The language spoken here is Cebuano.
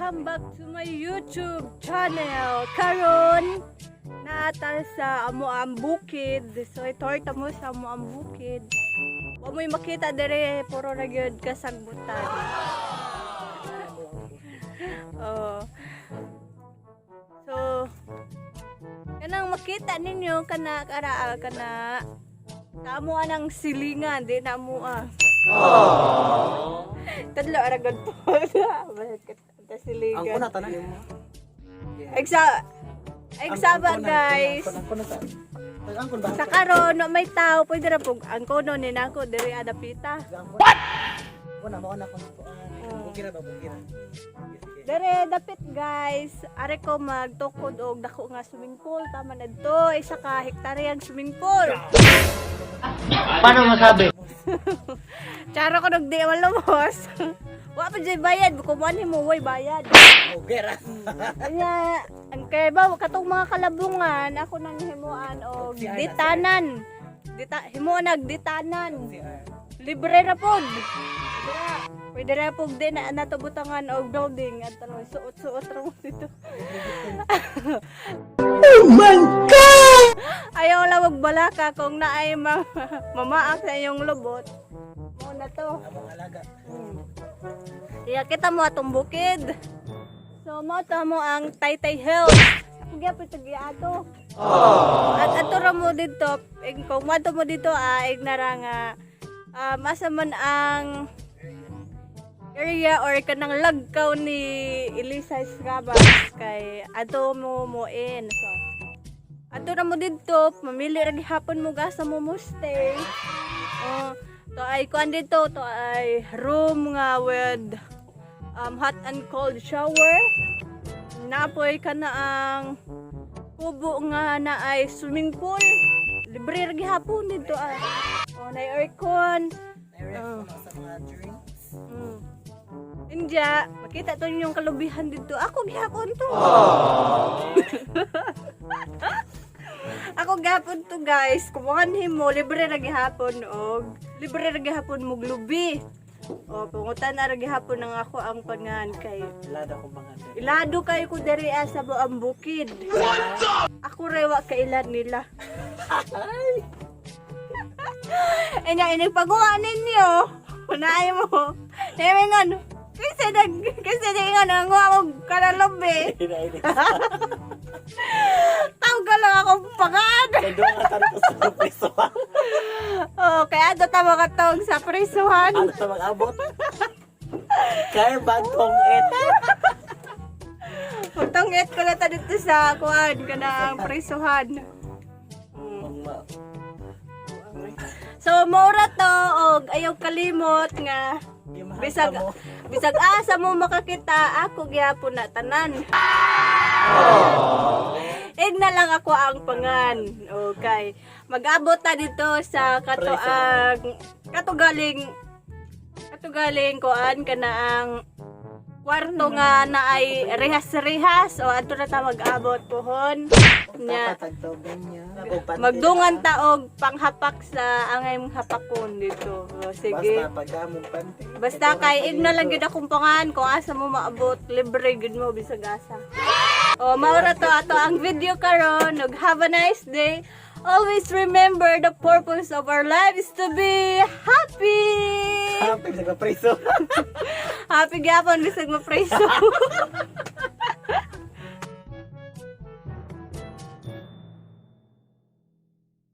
Welcome back to my YouTube channel. Karon, naa ta sa amoang bukid. So, i-tour ta mo sa amoang bukid. Wa mo'y makita dire, puro ra gyud kasagbutan. Oh. So, kanang makita ninyo kana karaa kana tamo anang silingan di na mo ah. Tadlo ra gud po. Bakit ta silingan? Ang kuna tanan mo. Exa ba, guys. Ang kuna ta. Ang kun ba? Sa karon no may tao pwede ra pug ang kono ni nako diri adapita. What? Kuna mo na kun. Bukira ba, bukira? Sige, sige. Dere dapit, guys, are ko magtukod og dako nga swimming pool tama na dito, isa ka hektarya ang swimming pool. Paano masabi? Charo ko nagdi malumos. Wa pa jud bayad, kumuan mo way bayad. Bukira. Kanya, ang kay ba katong mga kalabungan ako nang himuan og CR na, ditanan. Dita himuan nag ditanan. CR. Libre ra pod. Pwede ra pod din na natubutangan og building at ano, suot-suot ra mo dito. Oh my God! Ayaw lang magbalaka kung naay mamaak sa inyong lubot. Mo na to. Among alaga. Kaya kita mo atong bukid. So mo to mo ang Taytay Hills. Ako gyapon ito giato. At ato ra mo dito, ing kung moadto mo dito ah, ing nara nga asa man ang area or kanang lagkaw ni Elisa Escabas kay ato mo mo in. So ato ra mo dito, mamili ra gihapon mo gasa mo mo stay. Oh, to ay kuan dito, to ay room nga with hot and cold shower. Napoy ka na ang kubo nga na ay swimming pool. Libre ra gihapon dito ah. Oh, na aircon. Direct Oh. sa mga drinks. Inja, makita to yung kalubihan dito. Ako gihapon to. Ako gihapon to, guys. Kumuhan mo libre ra gihapon og libre ra gihapon mo glubi. O pangutan na ra gihapon ang ako ang pangan kay Lada ko mga. Ilado kayo ko diri ah, sa buang bukid. Ako rewa kailan nila. Enya inigpaguha ninyo. Unaay mo. Nemengon. Kasi nag ang nguha mo kanalobe. Ina. Tawag ka lang akong pangan. Kay doon ka tanto sa preso. Oh, kaya do tama ka tawag sa presuhan. Ano ta mag-abot? Kay bagong et. Pagtungit ko na ta dito sa kuan kanang presuhan. So maura to og ayaw kalimot nga bisag bisag asa mo makakita ako gyapon na tanan. Ig na lang ako ang pangan. Okay. Mag-abot ta dito sa kato ang katugaling katugaling kuan kana ang kwarto nga na ay rehas-rehas o adto na ta mag-abot pohon. Nya magdungan taog panghapak sa angay mong hapakon dito. O, sige. Basta pagkamong panty. Basta kay igno lang gyud akong pangan kung asa mo maabot, libre gyud mo bisag asa. O maura to ato ang video karon. Ug have a nice day. Always remember the purpose of our life is to be happy. Happy sa preso. Happy gyapon bisag mapreso.